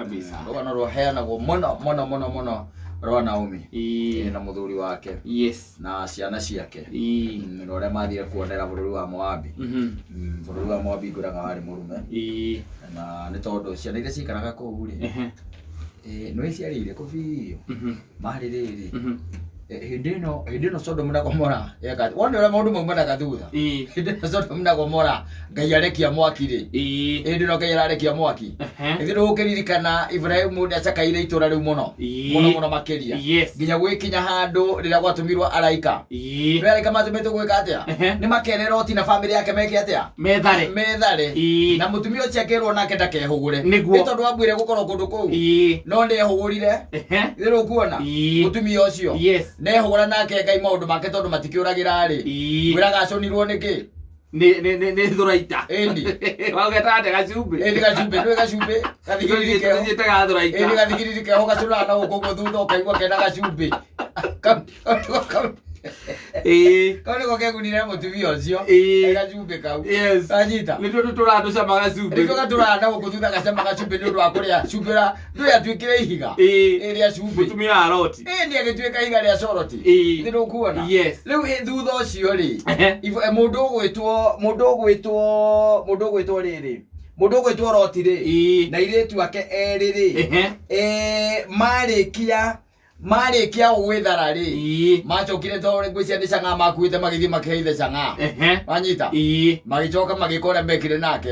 Kabisa. Rũgano rũheanagwo mũno mũno mũno mũno rwa Naomi. Ĩĩ. Na mũthuri wake na ciana ciake. Na ũrĩa mathire kuonera bũrũri wa Moabi. Bũrũri wa Moabi ngwĩraga warĩ mũrume. Na nĩ tondũ ciana iria cikaraga kũu rĩ, nĩ ciarĩire kũ biũ. Marĩ rĩrĩ, hĩndĩ ĩno Sodom na Gomora yeka, wone ũrĩa maũndũ maumanaga thutha. Hĩndĩ ĩno Sodom na Gomora Ngai arekia mwaki rĩ, hĩndĩ ĩno Ngai ararekia mwaki, ithuĩ nĩgũkĩririkana Ibrahimu nĩacakaire itũra rĩu mũno mũno mũno makĩria, nginya gwĩkinya handũ rĩrĩa gwatũmirwo araika. Nĩ araika matũmĩtwo gwĩka atĩa? Nĩ makere Loti na bamĩrĩ yake meke atĩa? Methare. Methare. Na mũtumia ũcio akĩrwo nake ndakehũgũre. Nĩguo. Nĩ tondũ wambwire gũkorwo kũndũ kũu, no nĩehũgũrire. Nĩ rũkuona mũtumia ũcio nehũgũra nake Ngai maũndũ make tondũ matikĩũragĩra rĩ, ngwĩraga acũnirwo nĩkĩ? Nĩ thũraita. Ĩni. Waugetaga atĩa, gacumbĩ? Ĩni, gacumbĩ, nĩ gacumbĩ gathigiriri keho. Tũthiĩte thũraita. Ĩni, gathigiriri keho gacũnaga na gũkũ ũguo thutha ũkaigua kena gacumbĩ. Kau nĩko kegunire mũtumia ũcio. Gacumbĩ kau. Anyita. Nĩtuo tũtũraga tũcama gacumbĩ. Nĩkĩo gatũraga na gũkũ thutha gacama gacumbĩ nĩ ũndũ wa kũrĩa cumbĩ ũrĩa ndũĩ atuĩkire ihiga. Ĩrĩa cumbĩ. Mũtumia wa Loti. Ĩĩ, nĩ agĩtuĩka ihiga rĩa coroti. Nĩ ndũkuona? Yes. Rĩu thutha ũcio rĩ, mũndũ ũgwĩtwo rĩrĩ, mũndũ ũgwĩtwo Loti rĩ, na airĩtu ake erĩ rĩ, marĩkia gwĩthara rĩ, macokire tondũ ngwĩciria nĩ cang'aa makuĩte, magĩthiĩ makĩhe ithe cang'aa. Wanyita? Ĩĩ. Magĩcoka magĩka ũrĩa mekire nake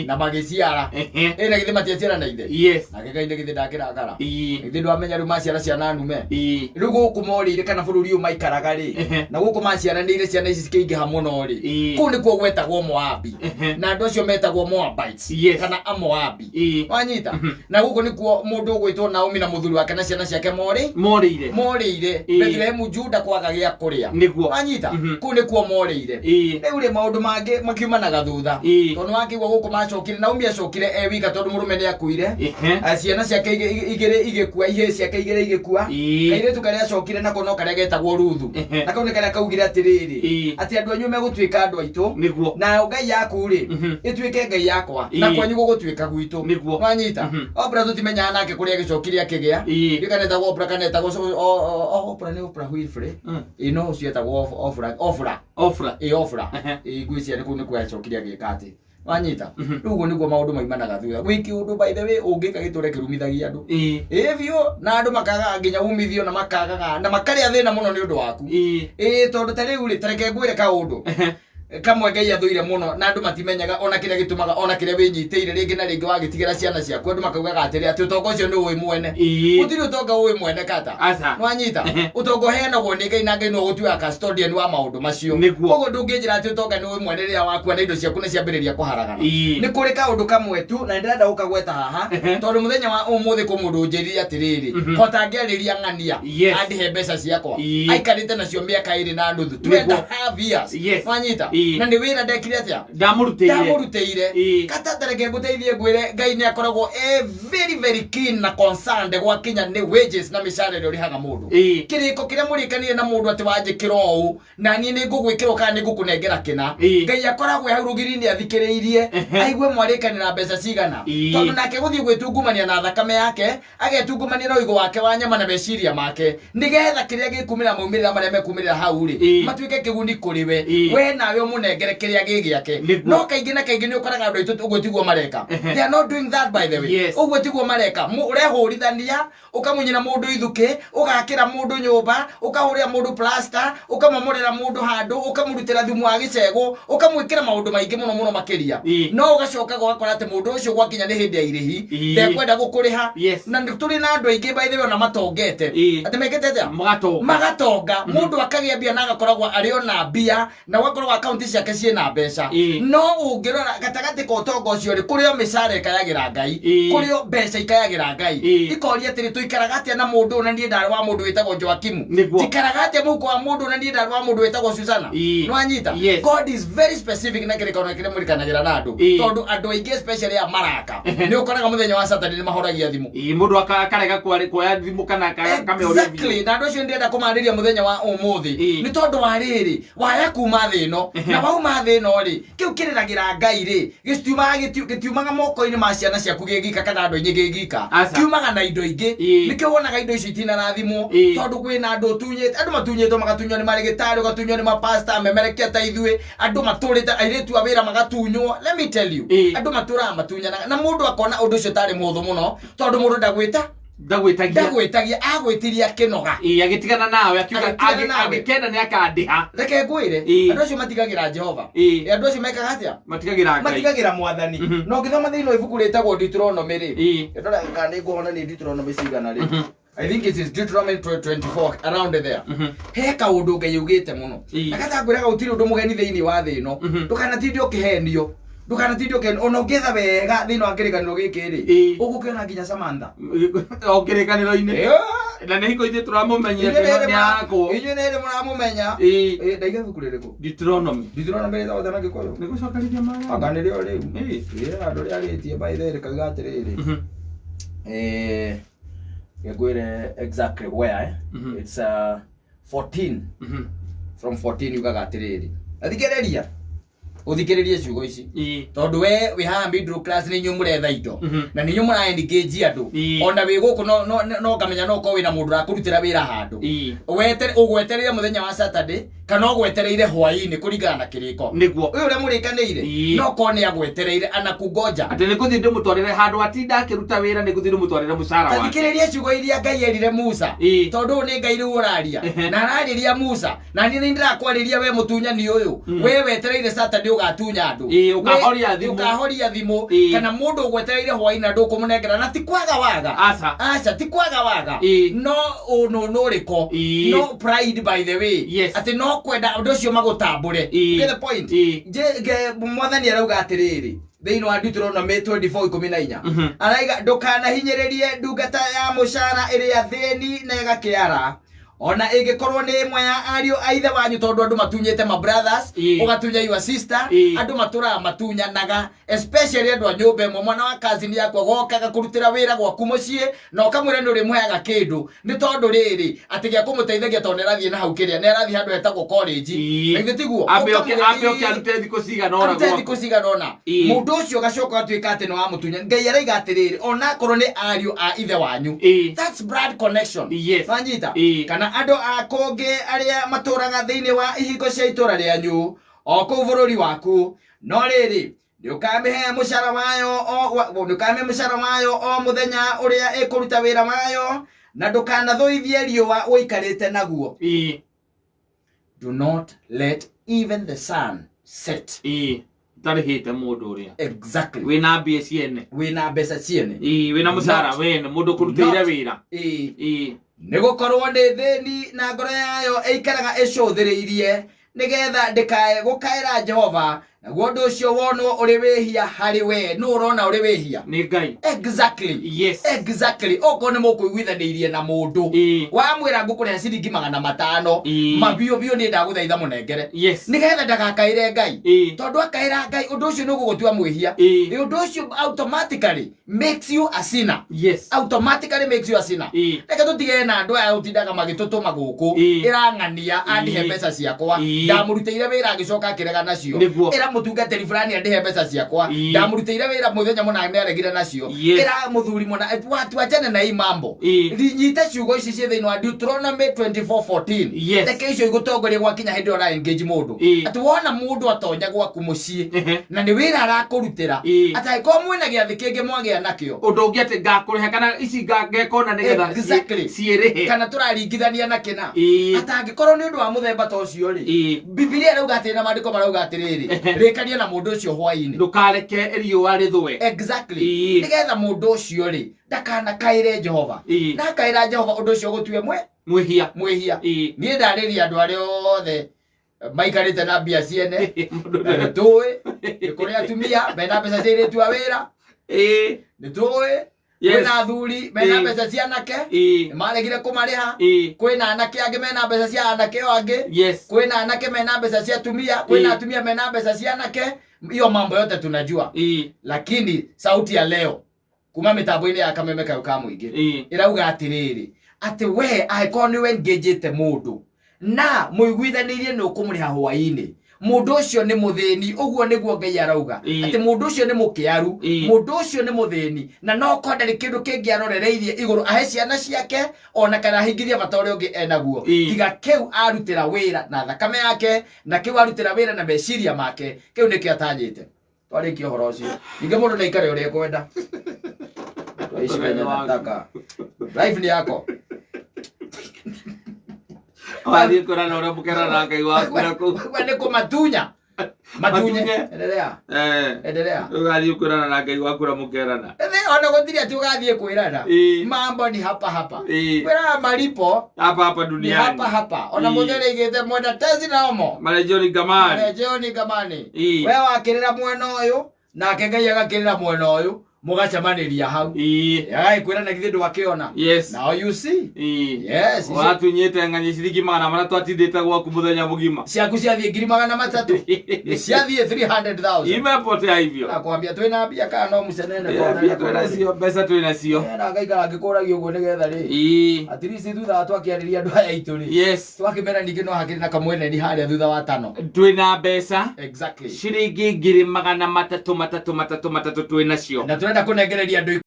na magĩciara. Ĩ na githĩ matiaciara na ithe? Yes. Nake Ngai nĩ githĩ ndakĩrakara? Ĩĩ. Githĩ ndwamenya rĩu maciara ciana nume? Ĩĩ. Rĩu gũkũ morĩire kana bũrũri ũyũ maikaraga rĩ, na gũkũ maciaranĩire ciana ici cikĩingĩha mũno rĩ, kũu nĩkuo gwetagwo Moabi. Na andũ acio metagwo Moabites kana Amoabi. Wanyita? Na gũkũ nĩkuo mũndũ ũgwĩtwo Naomi na mũthuri wake na ciana ciake morĩ Morĩire. Morĩire. Bethlehemu Juda kwaga gĩa kũrĩa. Wanyita? Kũu nĩkuo morĩire. Rĩu rĩ, maũndũ mangĩ makiumanaga thutha, tondũ wakĩigua gũkũ macokire, Naomi acokire e wika tondũ mũrũme nĩ akuire. Ciana ciake igĩrĩ igĩkua, ihĩĩ ciake igĩrĩ igĩkua. Kairĩtu karĩa acokire nako no karĩa getagwo Ruthu. Na kau nĩ karĩa kaugire atĩrĩrĩ, atĩ andũ anyu megũtuĩka andũ aitũ, nayo Ngai yaku rĩ, ĩtuĩke Ngai yakwa, na kwanyu gũgũtuĩka gwitũ. Wanyita? Oprah tũtimenyaga nake kũrĩa agĩcokire akĩgĩa. Ndiũĩ kana etagwo Oprah kana etagwo Oprah nĩ Oprah Winfrey. Ĩĩ, no ũcio etagwo Oprah, Oprah. Ofra. Ĩ, Oprah. Ĩ, ngwĩciria nĩ kũu nĩkuo acokire agĩka atĩ, wanyita? Rĩu ũguo nĩguo maũndũ maimanaga thutha. Gwĩ kĩũndũ, by the way, ũngĩka gĩtũre kĩrumithagia andũ. Ĩ biũ, na andũ makagaga nginya umithio na makagaga na makarĩa thĩna mũno nĩ ũndũ waku. Ĩ tondũ ta rĩu rĩ, ta reke ngwĩre kaũndũ kamwe Ngai athũire mũno na andũ matimenyaga, ona kĩrĩa gĩtũmaga ona kĩrĩa wĩnyitĩire rĩngĩ na rĩngĩ wagĩtigĩra ciana ciaku, andũ makaugaga atĩrĩ, atĩ ũtonga ũcio nĩ ũĩ mwene. Gũtirĩ ũtonga ũĩ mwene kata. Aca. Nĩwanyita? Ũtonga ũheanagwo nĩ Ngai, na Ngai no ũgũtuaga custodian wa maũndũ macio. Koguo ndũngĩnjĩra atĩ ũtonga nĩ ũĩ mwene rĩrĩa wakua na indo ciaku nĩ ciambĩrĩria kũharagana. Nĩ kũrĩ kaũndũ kamwe tu na nĩndĩrenda gũkagweta haha, tondũ mũthenya wa ũmũthĩ kwĩ mũndũ ũnjĩrire atĩrĩrĩ, hota ngĩarĩria ng'ania andĩhe mbeca ciakwa aikarĩte nacio mĩaka 2.5, 2.5 years. Wanyita? Na nĩ wĩra ndekire atĩa? Ndamũrutĩire. Ndamũrutĩire. Kata tareke ngũteithie ngwĩre, Ngai nĩ akoragwo e very very keen na concerned gwakinya nĩ wages na mĩcara ĩrĩa ũrĩhaga mũndũ. Kĩrĩko kĩrĩa mũrĩkanire na mũndũ atĩ wanjĩkĩra ũũ na niĩ nĩ ngũgwĩkĩra kana nĩ ngũkũnengera kĩna, Ngai akoragwo e hau rũgiri-inĩ athikĩrĩirie aigue mwarĩkanĩra mbeca cigana. Tondũ nake gũthiĩ gwĩtungumania na thakame yake, agetungumania na ũigũ wake wa nyama na meciria make, nĩgetha kĩrĩa gĩkumĩra, maumĩrĩra marĩa mekumĩrĩra hau rĩ, matuĩke kĩguni kũrĩ we. We nawe ũmũnengere kĩrĩa gĩ gĩake. No kaingĩ na kaingĩ nĩ ũkoraga andũ aitũ ũguo tiguo mareka. They are not doing that, by the way. Ũguo tiguo mareka. Ũrehũrithania, ũkamunyĩra mũndũ ithukĩ, ũgakĩra mũndũ nyũmba, ũkahũrĩra mũndũ plaster, ũkamomorera mũndũ handũ, ũkamũrutĩra thumu wa gĩcegũ, ũkamwĩkĩra maũndũ maingĩ mũno mũno makĩria. No ũgacoka ũgakora atĩ mũndũ ũcio gwakinya nĩ hĩndĩ ya irĩhi, ndekwenda gũkũrĩha. Na nĩ tũrĩ na andũ aingĩ, by the way, ona matongete, atĩ mekĩte atĩa? Magatonga. Magatonga. Mũndũ akagĩa mbia na agakoragwo arĩ ona mbia na ũgakorwo akaunti ciake ciĩna mbeca. No ũngĩrora gatagatĩ ka ũtonga ũcio rĩ, kũrĩ o mĩcara ĩkayagĩra Ngai, kũrĩ o mbeca ikayagĩra Ngai. Ikoria atĩrĩ, tũikaraga atĩa na mũndũ ũyũ na niĩ ndarĩ wa mũndũ wĩtagwo Joakimu? Njikaraga atĩa mũhuko wa mũndũ ũyũ na niĩ ndarĩ wa mũndũ wĩtagwo Susana? Nĩwanyita? Yes. God is very specific na kĩrĩkanĩro kĩrĩa mũrĩkanagĩra na andũ. Tondũ andũ aingĩ, especially aya maraka, nĩ ũkoraga mũthenya wa Saturday nĩ mahoragia thimũ. Ĩĩ, mũndũ akarega kuoya thimũ kana akamĩhoria biũ. Exactly. Na andũ acio ndĩrenda kũmarĩria mũthenya wa ũmũthĩ, nĩ tondũ wa rĩrĩ, waya kuma thĩ ĩno. Na wauma thĩ ĩno rĩ, kĩu kĩrĩragĩra Ngai rĩ, gĩtiumaga moko-inĩ ma ciana ciaku gĩgika kana andũ aingĩ gĩgika. Aca. Kiumaga na indo ingĩ. Nĩkĩo wonaga indo icio itinarathimwo, tondũ kwĩna andũ ũtunyĩte, andũ matunyĩtwo, magatunywo nĩ marĩgĩtarĩ, ũgatunywo nĩ mapasta, memerekia ta ithuĩ, andũ matũrĩte, airĩtu a wĩra magatunywo. Let me tell you, andũ matũraga matunyanaga, na mũndũ akona ũndũ ũcio tarĩ mũhũthũ mũno, tondũ mũndũ ndagwĩta Ndagwĩtagia. Ndagwĩtagia, agwĩtiria kĩnoga. Ĩĩ, agĩtigana nawe akiuga Agĩtigana nawe. Angĩkenda nĩ akandĩha. Reke ngwĩre, andũ acio matigagĩra Jehova. Andũ acio mekaga atĩa? Matigagĩra Ngai. Matigagĩra Mwathani. Na ũngĩthoma thĩinĩ wa ibuku rĩtagwo Deuteronomy rĩ, ndora kana nĩ nguona nĩ Deuteronomy cigana rĩ, I think it is Deuteronomy 24 around there. He kaũndũ Ngai augĩte mũno. Na gatangwĩraga gũtirĩ ũndũ mũgeni thĩinĩ wa thĩ ĩno. Ndũkanatinde ũkĩhenio. Ndũkanatinde ũkĩhenio. Ona ũngĩetha wega thĩinĩ wa kĩrĩkanĩro gĩkĩ rĩ, ũgũkĩona nginya Samantha. O kĩrĩkanĩro-inĩ. Na nĩ hingo ithuĩ tũramũmenyire atĩ nĩ arakwo. Inyuĩ nĩ mũramũmenya. Ndaiga ibuku rĩrĩkũ? Deuteronomy. Deuteronomy rĩtagwo atĩa na Gĩkũyũ? Nĩ gũcokanĩria maya. Anga nĩrĩo rĩu. Ĩĩ, handũ rĩarĩtie by the way rĩkauga atĩrĩrĩ. Ngwĩre exactly where, eh? It's 14. From 14 yugaga atĩrĩrĩ, thikĩrĩria, ũthikĩrĩrie ciugo ici, tondũ we wĩ haha middle class, nĩ inyuĩ mũretha indo na nĩ inyuĩ mũra engage andũ. Ona wĩ gũkũ no ngamenya no ũkorwo wĩna mũndũ ũrakũrutĩra wĩra handũ. Ũgwetereire mũthenya wa Saturday kana ũgwetereire hwaĩ-inĩ kũringana na kĩrĩko. Ũyũ ũrĩa mũrĩkanĩire, no korwo nĩ agwetereire anakungoja. Atĩ nĩ ngũthiĩ ndĩmũtwarĩre handũ atinda akĩruta wĩra, nĩ ngũthiĩ ndĩmũtwarĩre mũcara wake. Tathikĩrĩria ciugo iria Ngai erire Musa. Tondũ ũyũ nĩ Ngai rĩu ũraria, na ararĩria Musa, na niĩ nĩ ndĩrakwarĩria we mũtunyani ũyũ. We wetereire Saturday ũgatunya andũ. Ũkahoria thimũ. Ũkahoria thimũ. Kana mũndũ ũgwetereire hwaĩ na ndũkũmũnengera, na ti kwaga waga. Aca. Aca, ti kwaga waga. No ũnũ nũrĩko. No pride, by the way. Atĩ no kwenda andũ acio magũtambũre. Get the point? Mwathani arauga atĩrĩrĩ thĩinĩ wa Deuteronomy 24:14, araiga ndũkanahinyĩrĩrie ndungata ya mũcara ĩrĩa thĩni na ĩgakĩara, ona ĩngĩkorwo nĩ ĩmwe ya ariũ a ithe wanyu, tondũ andũ matunyĩte ma brothers, ũgatunya your sister. Andũ matũraga matunyanaga, especially andũ a nyũmba ĩmwe. Mwana wa cousin yaku agokaga kũrutĩra wĩra gwaku mũciĩ na ũkamwĩra nĩ ũrĩmũheaga kĩndũ, nĩ tondũ rĩrĩ atĩ gĩa kũmũteithagia, tondũ nĩ arathiĩ na hau kĩrĩa nĩ arathiĩ handũ hetagwo college. Na githĩ tiguo? Ambe oke. Ũkamwĩra, Ambe oke arute thikũ cigana ũna arute gwaku. Thikũ cigana ũna. Mũndũ ũcio ũgacoka ũgatuĩka atĩ nĩ wamũtunya. Ngai araiga atĩrĩrĩ, ona akorwo nĩ ariũ a ithe wanyu, that's blood connection. Wanyita? Kana andũ a kũngĩ arĩa matũraga thĩinĩ wa ihingo cia itũra rĩanyu o kũu bũrũri waku, no rĩrĩ, nĩ ũkamĩhe mũcara wayo o nĩ ũkamĩhe mũcara wayo o mũthenya ũrĩa ĩkũruta wĩra wayo, na ndũkanathũithie riũa ũikarĩte naguo. Do not let even the sun set. Ũtarĩhĩte mũndũ ũrĩa. Wĩna mbia ciene. Wĩna mbeca ciene. Wĩna mũcara Not. wene mũndũ ũkũrutĩire Not. wĩra. Nĩ gũkorwo nĩ thĩni na ngoro yayo ĩikaraga ĩcũthĩrĩirie nĩgetha ndĩkae gũkaĩra Jehova, naguo ũndũ ũcio wonwo ũrĩ wĩhia harĩ we. Nũ ũrona ũrĩ wĩhia? Nĩ Ngai. Exactly. Okorwo nĩ mũkũiguithanĩirie na mũndũ, wamwĩra ngũkũrĩha ciringi 500, mabiũ biũ nĩ ndagũthaitha mũnengere, nĩgetha ndagakaĩre Ngai, tondũ akaĩra Ngai, ũndũ ũcio nĩ ũgũgũtua mwĩhia. Ũndũ ũcio automatically makes you a sinner. Automatically makes you a sinner. Reke tũtigane na andũ aya ũtindaga magĩtũtũma gũkũ. Ĩrang'ania andĩhe mbeca ciakwa, ndamũrutĩire wĩra agĩcoka akĩrega nacio. Ĩra mũtungatĩri fulani andĩhe mbeca ciakwa, ndamũrutĩire wĩra mũthenya mũna nĩaregire nacio. Ĩra mũthuri mũna, watu achane na hii mambo. Nyita ciugo ici ciĩ thĩinĩ wa Deuteronomy 24:14. Reke icio igũtongoria gwakinya hĩndĩ ĩyo ũra engage mũndũ, atĩ wona mũndũ atonya gwaku mũciĩ na nĩ wĩra arakũrutĩra, atĩ angĩkorwo mwĩna gĩathĩ kĩngĩ mwagĩa nakĩo, Ũndũ ũngĩ atĩ ngakũrĩha kana ici ngeka ũna nĩgetha ciĩrĩhe. Kana tũraringithania na kĩna, atangĩkorwo nĩ ũndũ wa mũthemba ta ũcio rĩ, Bibilia ĩrauga atĩrĩ na maandĩko marauga atĩrĩrĩ, rĩkania na mũndũ ũcio hwaĩ-inĩ. Ndũkareke riũa rĩthũe. Nĩgetha mũndũ ũcio rĩ ndakanakaĩre Jehova. Na akaĩra Jehova, ũndũ ũcio ũgũtue mwe Mwĩhia. Mwĩhia. Niĩ ndarĩria andũ arĩa othe maikarĩte na mbia ciene, na nĩ tũĩ nĩ kũrĩ atumia mena mbeca cia airĩtu a wĩra. Nĩ tũĩ kwĩna athuri mena mbeca cia anake, nĩ maregire kũmarĩha. Kwĩna anake angĩ mena mbeca cia anake o angĩ. Kwĩna anake mena mbeca cia atumia, kwĩna atumia mena mbeca cia anake. Hiyo mambo yote tunajua, lakini sauti ya leo kuma mitambo-inĩ ya Kameme Kayũ ka Mũingĩ ĩrauga atĩrĩrĩ, atĩ we angĩkorwo nĩ wengĩnjĩte mũndũ na mũiguithanĩirie nĩ ũkũmũrĩha hwaĩ-inĩ, Mũndũ ũcio nĩ mũthĩni. Ũguo nĩguo Ngai arauga, atĩ mũndũ ũcio nĩ mũkĩaru, mũndũ ũcio nĩ mũthĩni, na no ko ndarĩ kĩndũ kĩngĩ arorereirie igũrũ ahe ciana ciake ona kana ahingithie bata ũrĩa ũngĩ enaguo, tiga kĩu arutĩra wĩra na thakame yake na kĩu arutĩra wĩra na meciria make. Kĩu nĩkĩo atanyĩte. Twarĩkia ũhoro ũcio, ningĩ mũndũ naikare ũrĩa ekwenda. Twaishi venye nataka, life ni yako. Wathiĩ kwĩrana ũrĩa mũkerana Ngai waku na kũu. Kwa nĩ kũmatunya matunye. Matunye. Endelea. Endelea. Ũgathiĩ kwĩrana na Ngai waku ũrĩa mũkerana. Ĩthĩ ona gũtirĩ atĩ ũgathiĩ kwĩrana. Mambo ni hapa hapa. Kwĩrana maripo Hapa hapa ni duniani. hapa hapa. Ona mũthere igĩte mwenda tezi naomo. Marejeo ni ngamani. Marejeo ni ngamani. We wakĩrĩra mwena ũyũ, nake Ngai agakĩrĩra mwena ũyũ, mũgacemanĩria hau. Agagĩkwĩra na githĩ ndwakĩona. Now you see. Yes. Watunyĩte ng'ani ciringi 300 atindĩte gwaku mũthenya mũgima. Ciaku ciathiĩ 300,000. Nĩ ciathiĩ 300,000. Imepotea hivyo. Nakwambia twĩna mbia kana no mũcenene. Mbia twĩnacio, mbeca twĩnacio. Na ngaikara ngĩkũragia ũguo nĩgetha rĩ, at least thutha wa twakĩarĩria andũ aya aitũ rĩ, twakĩmera ningĩ no hakĩrĩ na kamweneni harĩa thutha wa tano. Twĩna mbeca ciringi 300,000 3 3 3 twĩnacio. Na tũrenda kũnengereria andũ.